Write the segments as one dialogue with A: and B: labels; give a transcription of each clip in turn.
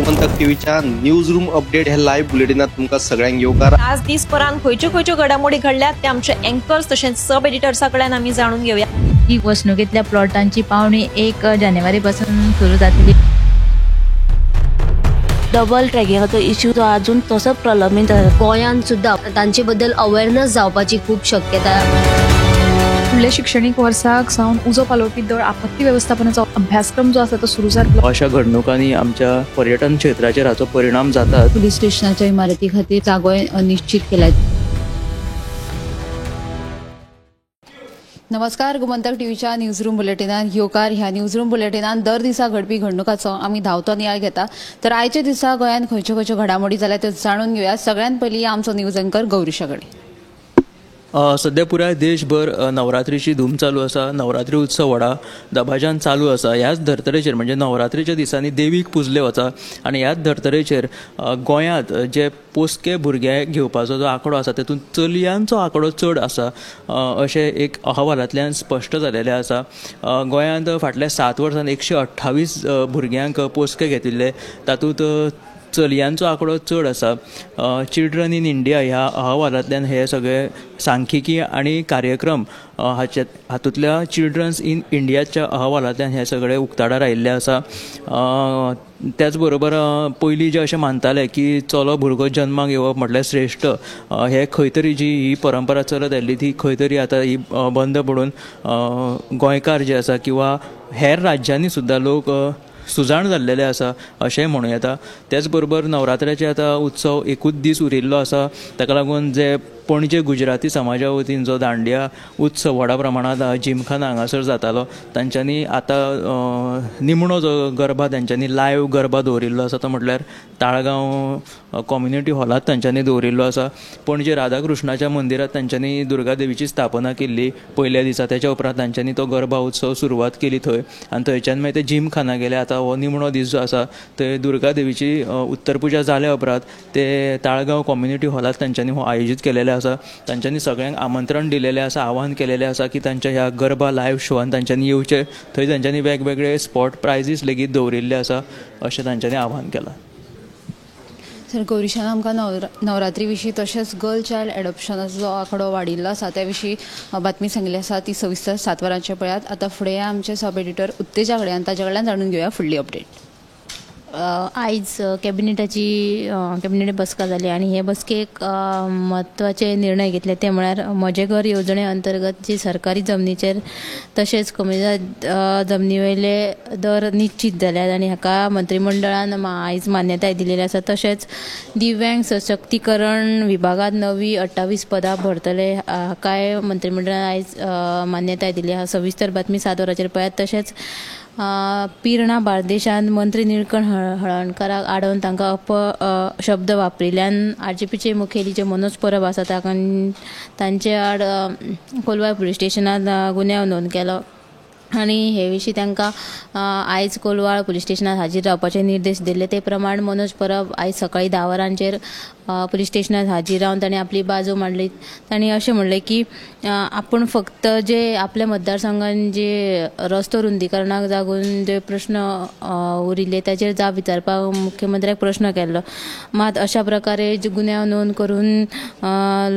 A: गोमंतक टीव्हीच्या news room update ह्या live बुलेटिनात तुमकां सगळ्यांक येवकार.
B: आज दिसभरान खंयच्यो खंयच्यो घडामोडी घडल्यात ते आमचे अँकर्स तशेंच सब एडिटर्सा कडल्यान आमी जाणून घेवया.
C: ही वसणुकेंतल्या प्लॉटांची पावणी 1 जानेवारी पासून सुरू जातली.
D: डबल ट्रॅकिंगाचो इश्यू जो अजून तसोच प्रलंबीत आसा.
E: गोंयांत सुद्दां तांचे बद्दल अवेरनस जावपाची खूब शक्यता.
F: फुडल्या शिक्षणीक वर्साक सावन उजो पालोवपी दळ आपत्ती वेवस्थापनाचो अभ्यासक्रम जो आसा तो सुरू जातलो.
G: अशा घडणुकांनी आमच्या पर्यटन क्षेत्राचेर हाचो परिणाम जाता.
H: पुलीस स्टेशनाच्या इमारती खातीर जागो निश्चित केला. नमस्कार, गोमंतक टीव्हीच्या न्यूज रूम बुलेटिनान येवकार. ह्या न्यूज रूम बुलेटिनान दर दिसा घडपी घडणुकाचो आमी धांवतो नियाळ घेता. तर आयच्या दिसा गोंयांत खंयच्यो खंयच्यो घडामोडी जाल्या त्यो जाणून घेवया. सगळ्यांत पयलीं आमचो न्यूज अँकर गौरीशा कडेन.
G: सध्या पुराय देशभर नवरात्रीची धूम चालू आसा. नवरात्री उत्सव व्हडा दबाज्यान चालू आसा. ह्याच धर्तरेचेर म्हणजे नवरात्रीच्या दिसांनी देवीक पुजले वता आनी ह्याच धर्तरेचेर गोंयांत जे पोसके भुरगे घेवपाचो जो आंकडो आसा तेतून चलयांचो आंकडो चड आसा अशें एक अहवालांतल्यान स्पश्ट जालेलें आसा. गोंयांत फाटल्या 7 वर्सांत 128 भुरग्यांक पोसके घेतिल्ले, तातूंत चलयांचो आंकडो चड आसा. चिल्ड्रन इन इंडिया ह्या अहवालांतल्यान हे सगळे सांख्यिकी आनी कार्यक्रम हातूंतल्या चिल्ड्रन्स इन इंडियाच्या अहवालांतल्यान हे सगळे उक्ताडार आयिल्ले आसा. त्याच बरोबर पयलीं जे अशें मानताले की चलो भुरगो जन्माक येवप म्हटल्यार श्रेश्ठ, हे खंय तरी जी ही परंपरा चलत आयिल्ली ती खंय तरी आतां ही बंद पडून गोंयकार जे आसा किंवा हेर राज्यांनी सुद्दां लोक सुजाण जाल्लेले आसा अशेंय म्हणूं येता. त्याच बरोबर नवरात्र्याचे आतां उत्सव एकूच दीस उरिल्लो आसा, ताका लागून जे पणजे गुजराती समाजा वतीन जो दांडिया उत्सव व्हडा प्रमाणांत जिमखाना हांगासर जातालो तांच्यांनी आतां निमणो जो गरबा तांच्यांनी लायव्ह गरबा दवरिल्लो आसा तो म्हटल्यार ताळगांव कम्युनिटी हॉलांत तांच्यांनी दवरिल्लो आसा. पणजे राधाकृष्णाच्या मंदिरांत तांच्यांनी दुर्गा देवीची स्थापना केल्ली पयल्या दिसा, त्याच्या उपरांत तांच्यांनी तो गरबा उत्सव सुरवात केली थंय आनी थंयच्यान मागीर ते जिमखाना गेले. आतां हो निमणो दीस जो आसा थंय दुर्गा देवीची उत्तरपुजा जाल्या उपरांत ते ताळगांव कम्युनिटी हॉलांत तांच्यांनी हो आयोजीत केलेले आसा. तांच्यांनी सगळ्यांक आमंत्रण दिलेलें आसा, आव्हान केलेलें आसा की तांच्या ह्या गरबा लायव्ह शोवान तांच्यांनी येवचें. थंय तांच्यांनी वेगवेगळे स्पॉट प्रायजीस लेगीत दवरिल्ले आसा अशें तांच्यांनी आव्हान केलां.
H: सर, गौरीशान आमकां नवरात्री विशीं तशेंच गर्ल चायल्ड एडॉप्शनाचो जो आंकडो वाडिल्लो आसा त्या विशीं बातमी सांगिल्ली आसा ती सविस्तर 7 वरांचेर पळयात. आतां फुडें आमचे सब एडिटर उत्तेजा कडेन आनी ताच्या कडल्यान जाणून घेवया फुडली अपडेट.
D: आयज कॅबिनेट बसका जाली आनी हे बसकेक म्हत्वाचे निर्णय घेतले ते म्हळ्यार म्हजें घर येवजणे अंतर्गत जी सरकारी जमनीचेर तशेंच कम्युनिदाद जमनी वयले दर निश्चीत जाल्यात आनी हाका मंत्रिमंडळान आयज मान्यताय दिलेली आसा. तशेंच दिव्यांग सशक्तीकरण विभागांत नवी 28 पदां भरतले हाकाय मंत्रिमंडळान आयज मान्यताय दिली आसा. सविस्तर बातमी 7 वरांचेर पळयात. तशेंच पिर्णा बार्देशांत मंत्री निळकंठ हळर्णकाराक आडोवन तांकां अपशब्द वापरिल्ल्यान आरजीपीचे मुखेली जे मनोज परब आसा तांचे आड कोलवाळ पुलीस स्टेशनांत गुन्यांव नोंद केलो आनी हे विशीं तांकां आयज कोलवाळ पुलीस स्टेशनांत हाजीर रावपाचे निर्देश दिल्ले. ते प्रमाण मनोज परब आयज सकाळीं 10 वरांचेर पुलीस स्टेशनांत हाजीर रावन तांणी आपली बाजू मांडली. तांणी अशें म्हणलें की आपूण फक्त जे आपल्या मतदारसंघान जे रस्तो रुंदीकरणाक लागून जे प्रश्न उरिल्ले ताचेर जाप विचारपाक मुख्यमंत्र्याक प्रश्न केल्लो, मात अशा प्रकारे गुन्यांव नोंद करून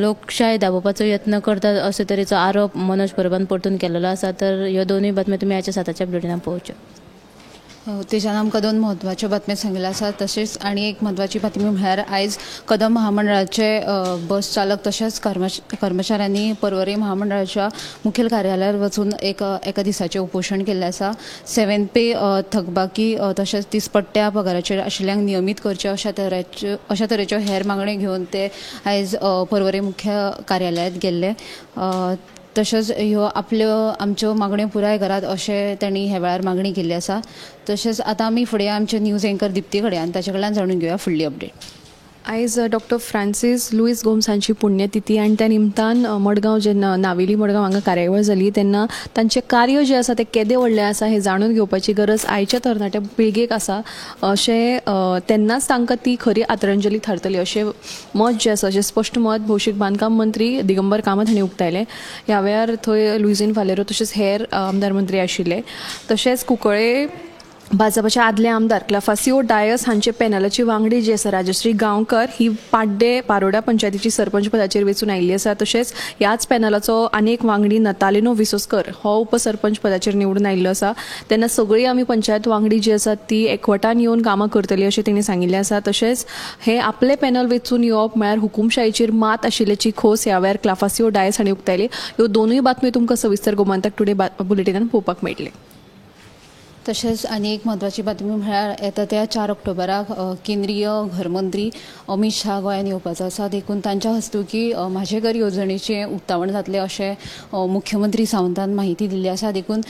D: लोकशाय दाबोवपाचो यत्न करतात अशे तरेचो आरोप मनोज परबान परतून केल्लो आसा. तर ह्यो दोनूय बातम्यो तुमी आयच्या 7च्या बुलेटिनात पळोवच्यो.
H: तेजान आमकां 2 म्हत्वाच्यो बातम्यो सांगिल्ल्यो आसात. तशेंच आनी एक म्हत्वाची बातमी म्हळ्यार आयज कदम महामंडळाचे बस चालक तशेंच कर्मचाऱ्यांनी पर्वरी महामंडळाच्या मुखेल कार्यालयार वचून एका दिसाचें उपोशण केल्लें आसा. 7 पे थकबाकी तशेंच दिसपट्ट्या पगाराचेर आशिल्ल्यांक नियमीत करचें अशा तरेच्यो हेर मागण्यो घेवन ते आयज पर्वरी मुख्य कार्यालयांत गेल्ले. तशेंच ह्यो आपल्यो आमच्यो मागण्यो पुराय करात अशें तांणी ह्या वेळार मागणी केल्ली आसा. तशेंच आतां आमी फुडें आमचे न्यूज एंकर दिप्ती कडेन आनी ताच्या कडल्यान जाणून घेवया फुडली अपडेट.
F: आयज डॉक्टर फ्रांसीस लुईस गोम्स हांची पुण्यतिथी आनी त्या निमतान मडगांव जेन्ना नावेली मडगांव हांगा कार्यावळ जाली तेन्ना तांचें कार्य जें आसा तें केदें व्हडलें आसा हें जाणून घेवपाची गरज आयच्या तरणाट्या पिळगेक आसा अशें तेन्नाच तांकां ती खरी आदरांजली थारतली अशें मत जें आसा अशें स्पश्ट मत भौशीक बांदकाम मंत्री दिगंबर कामत हांणी उक्तायलें. ह्या वेळार थंय लुईझीन फालेरो तशेंच हेर आमदार मंत्री आशिल्ले. तशेंच कुंकळे भाजपाचे आदले आमदार क्लाफासियो डायस हांचे पॅनलाची वांगडी जी आसा राजश्री गांवकर ही पाड्डे पारोडा पंचायतीची सरपंच पदाचेर वेंचून आयिल्ली आसा. तशेंच ह्याच पॅनलाचो आनी एक वांगडी नतालिनो विसोस्कर हो उपसरपंच पदाचेर निवडून आयिल्लो आसा. तेन्ना सगळी आमी पंचायत वांगडी जी आसा ती एकवटान येवन कामां करतली अशें तेणी सांगिल्लें आसा. तशेंच हे आपले पॅनल वेंचून येवप म्हळ्यार हुकुमशाहीचेर मात आशिल्ल्याची खोस ह्या वेळार क्लाफासियो डायस हांणी उक्तायली. ह्यो दोनूय बातम्यो तुमकां सविस्तर गोमंतक टुडे बुलेटिनान पळोवपाक मेळटले.
H: तशेंच आनी एक म्हत्वाची बातमी म्हळ्यार येता त्या 4 ऑक्टोबराक केंद्रीय घरमंत्री अमीत शाह गोंयांत येवपाचो आसा, देखून तांच्या हस्तुकी म्हाजें घर येवजणेचें उक्तावण जातलें अशें मुख्यमंत्री सावंतान म्हायती दिल्ली आसा. देखून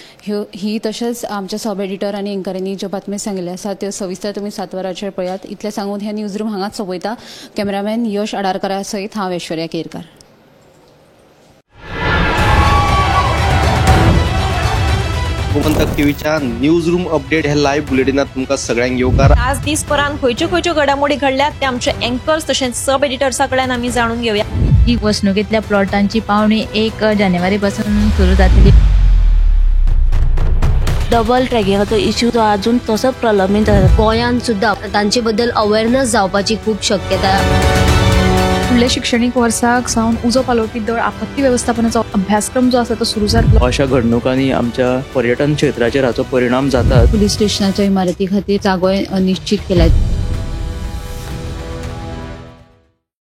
H: ही तशेंच आमच्या सब एडिटर आनी एंकरांनी ज्यो बातम्यो सांगिल्ल्यो आसा त्यो सविस्तर तुमी 7 वरांचेर पळयात. इतलें सांगून हें न्यूज रूम हांगाच सोंपयता. कॅमेरामॅन यश आडारकरा सयत हांव ऐश्वर्या केरकार.
A: गोमंतक टीव्हीच्या न्यूज रूम अपडेट हे लायव्ह बुलेटिनात तुमकां सगळ्यांक येवकार.
B: आज दीसभरान खंयच्यो खंयच्यो घडामोडी घडल्यात ते आमचे एंकर्स तशेंच सब एडिटर्सा कडल्यान आमी जाणून घेवया.
C: ही वसणुकेंतल्या प्लॉटांची पावणी 1 जानेवारी पासून सुरू जातली.
I: डबल ट्रॅकिंगाचो इश्यू तो अजून तसोच प्रलंबीत आसा.
E: गोंयांत सुद्दां तांचे बद्दल अवेअरनेस जावपाची खूब शक्यता.
J: फुडल्या शिक्षणीक वर्साक सावन उजो पालोवपी दळ आपत्ती वेवस्थापनाचो अभ्यासक्रम जो आसा तो सुरू जातलो.
G: अशा घडणुकांनी आमच्या पर्यटन क्षेत्राचेर हाचो परिणाम जाता.
H: पुलीस स्टेशनाच्या इमारती खातीर जागोय निश्चित केला.